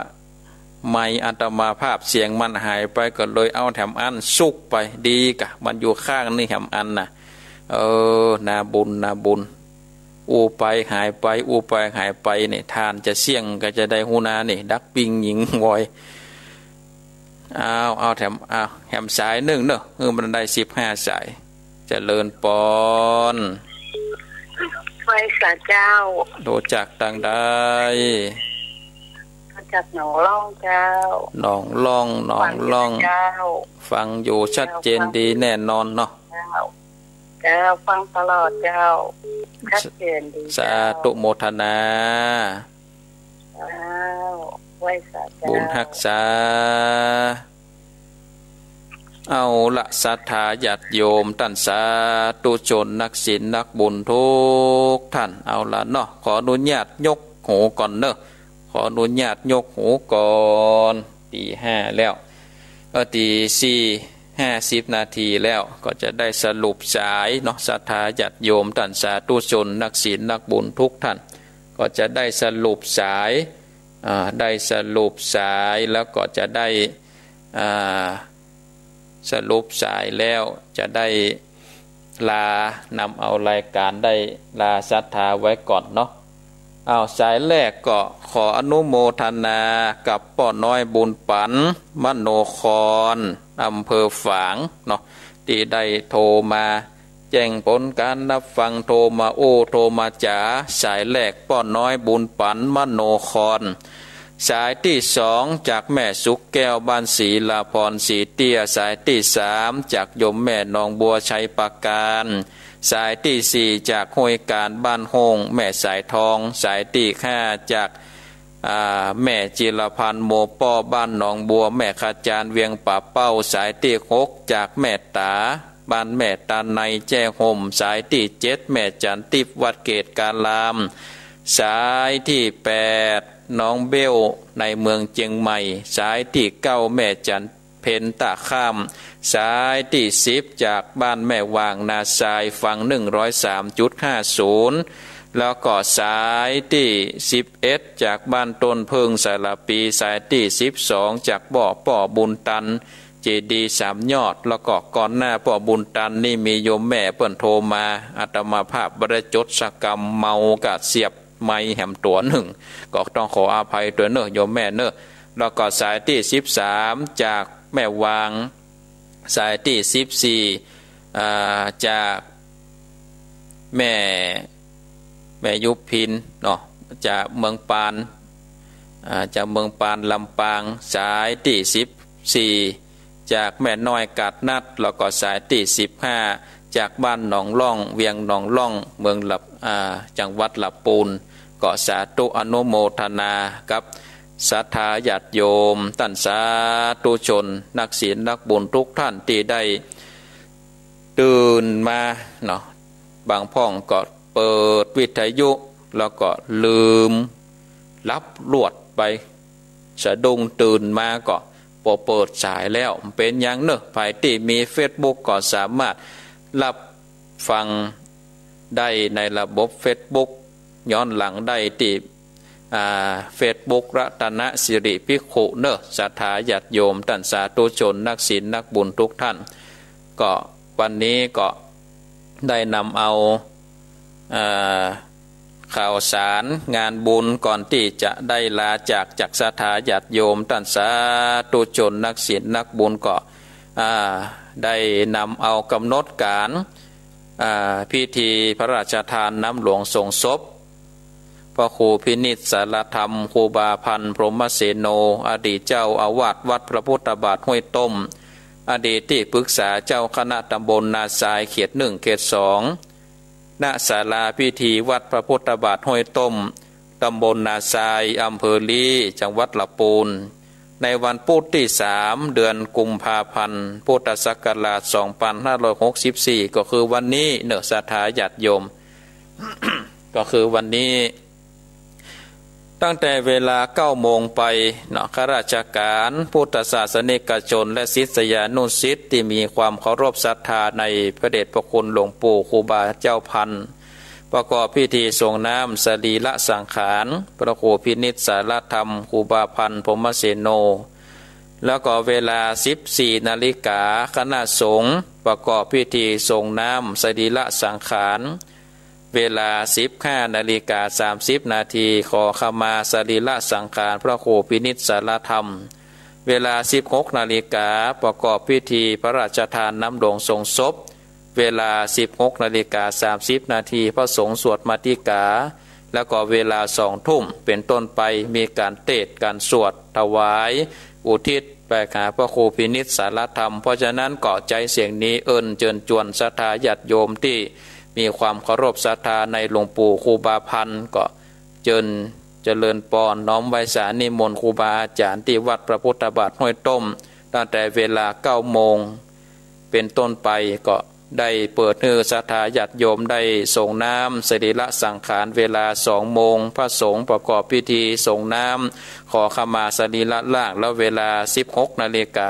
ไมค์อาตมาภาพเสียงมันหายไป ก็เลยเอาแถมอันสุกไป ดีกะ มันอยู่ข้างนี่แถมอันน่ะ เออ นาบุญ นาบุญ อู้ไปหายไป อู้ไปหายไปเนี่ย ต้านจะเสี้ยงก็จะได้ฮู้นานี่ ดักปิ้งหญิงวอย อ้าว เอาแถม อ้าว แถมสายนึ่งเนาะ เออ มันได้สิบห้าสาย เจริญปอน ไหว้สาเจ้า โทรจากตางใด มาจากหนองล่องเจ้า หนองล่อง หนองล่อง ฟังอยู่เจ้า ฟังอยู่ชัดเจนดีแน่นอนเนาะ เจ้า เจ้า ฟังตลอดเจ้า ชัดเจนดีเจ้า สาธุโมทนา เจ้า ไหว้สาเจ้า บุญฮักษา เอาละ ศรัทธาญาติโยมต้านสาธุชนนักศีลนักบุญทุกท่าน เอาละเนาะ ขออนุญาตยกหูก่อนเนาะ ขออนุญาตยกหูก่อน ตีห้าแล้ว เออ ตีสี่ห้าสิบนาทีแล้ว ก็จะได้สรุปสายเนาะ ศรัทธาญาติโยมต้านสาธุชนนักศีลนักบุญทุกท่าน ก็จะได้สรุปสาย อ่า ได้สรุปสายแล้วก็จะได้ อ่า สรุปสายแล้วจะได้ลา นำเอารายการได้ลาศรัทธาไว้ก่อนเนาะ อ้าว สายแรกก็ขออนุโมทนากับป้อน้อยบุญปั๋น มโนคร อำเภอฝางเนาะ ตี้ได้โทรมาแจ้งผลการรับฟัง โทรมาอู้ โทรมาจ๋า สายแรกป้อน้อยบุญปั๋น มโนคร สายตี้สองจากแม่สุขแก้วบ้านศรีลาพรศรีเตี้ย สายตี้สามจากโยมแม่หนองบัวชัยปราการ สายตี้สี่จากห้วยการบ้านโฮ่งแม่สายทอง สายตี้ห้าจาก อ่า แม่จิรพันธ์โมป้อบ้านหนองบัวแม่ขจารเวียงป่าเป้า สายตี้หกจากแม่ต๋าบ้านแม่ตาในแจ้ห่ม สายตี้เจ็ดแม่จันทร์ติ๊บวัดเกตุการาม สายตี้แปดน้องเบ้วในเมืองเจียงใหม่ สายตี้เก้าแม่จันทร์ เพ็ญต้าข้าม สายตี้สิบจากบ้านแม่หว่างนาทราย ฟังหนึ่งร้อยสามจุดห้าศูนย์ แล้วก็สายตี้สิบเอ็ดจากบ้านต้นเผิ้งสารภี สายตี้สิบสองจากป้อ ป้อบุญตัน เจดีย์สามยอด แล้วก็ก่อนหน้าป้อบุญตันนี่มีโยมแม่เปิ้นโทรมา อาตมาภาพบ่ได้จดสักกำ เมากะเสียบไมค์แหมตั๋วนึ่ง ก็ต้องขออภัยตวยเน่อโยมแม่เน่อ แล้วก็สายตี้สิบสามจากแม่วาง สายตี้สิบสี่ อ่า จากแม่ แม่ยุพินเนาะ จากเมืองปาน อ่า จากเมืองปานลำปาง สายตี้สิบสี่ จากแม่น้อยกาดนัด แล้วก็สายตี้สิบห้า จากบ้านหนองล่อง เวียงหนองล่อง เมืองลำ อ่า จังหวัดลำปูน ก็สาธุอนุโมทนากับศรัทธาญาติโยมต้านสาธุชนนักศีลนักบุญทุกท่านตี้ได้ตื่นมาเนาะ บางพ่องก็เปิดวิทยุ แล้วก็ลืมหลับลวดไป สะดุ้งตื่นมาก็บ่เปิดสายแล้ว เป๋นหยังเน่อ ใผตี้มีเฟซบุ๊กก็สามารถรับฟังได้ในระบบเฟซบุ๊ก ย้อนหลังได้ตี้ อ่า เฟซบุ๊กรัตนสิริภิกขุเน่อ ศรัทธาญาติโยมต้านสาธุชนนักศีลนักบุญทุกท่าน ก็วันนี้ก็ได้นำเอา เอ่อ ข่าวสารงานบุญก่อนตี้จะได้ลาจาก จากศรัทธาญาติโยมต้านสาธุชนนักศีลนักบุญก็ อ่า ได้นำเอากำหนดก๋าน อ่า พิธีพระราชทานน้ำหลวงสรงศพ พระครูพินิจสารธรรม ครูบาพันธ์ พรหมเสโน อดีตเจ้าอาวาสวัดพระพุทธบาทห้วยต้ม อดีตตี้ปรึกษาเจ้าคณะตำบลนาทรายเขตหนึ่ง เขตสอง ณ ศาลาพิธีวัดพระพุทธบาทห้วยต้ม ตำบลนาทราย อำเภอลี้ จังหวัดลำปูน ในวันพุธตี้สาม เดือนกุมภาพันธ์ พุทธศักราชสองพันห้าร้อยหกสิบสี่ ก็คือวันนี้เน่อ ศรัทธาญาติโยม ก็คือวันนี้ ตั้งแต่เวลาเก้าโมงไปเนาะ ข้าราชการ พุทธศาสนิกชน และศิษยานุศิษย์ตี้มีความเคารพศรัทธาในพระเดชพระคุณหลวงปู่ครูบาเจ้าพันธ์ ประกอบพิธีสรงน้ำสรีระสังขาร พระครูพินิจสารธรรม ครูบาพันธ์ พรหมเสโน แล้วก็เวลาสิบสี่นาฬิกา คณะสงฆ์ประกอบพิธีสรงน้ำสรีระสังขาร เวลาสิบห้านาฬิกาสามสิบนาที ขอขมาสรีระสังขารพระครูพินิจสารธรรม เวลาสิบหกนาฬิกา ประกอบพิธีพระราชทานน้ำหลวงสรงศพ เวลาสิบหกนาฬิกาสามสิบนาที พระสงฆ์สวดมาติกา แล้วก็เวลาสองทุ่มเป๋นต้นไป มีก๋านเตสน์ก๋านสวดถวาย อุทิศไปหาพระครูพินิจสารธรรม เพราะฉะนั้นก็ใจ๊เสียงนี้เอิ้นเจิญจวนศรัทธาญาติโยมตี้มีความเคารพศรัทธาในหลวงปู่ครูบาพันธ์ ก็เจิญเจริญปอนน้อมไหว้สานิมนต์ครูบาอาจ๋ารย์ตี้วัดพระพุทธบาทห้วยต้ม ตั้งแต่เวลาเก้าโมงเป๋นต้นไป ก็ได้เปิดหื้อศรัทธาญาติโยมได้สรงน้ำสรีระสังขารเวลาสองโมง พระสงฆ์ประกอบพิธีสรงน้ำขอขมาสรีระร่าง แล้วเวลาสิบหกนาฬิกา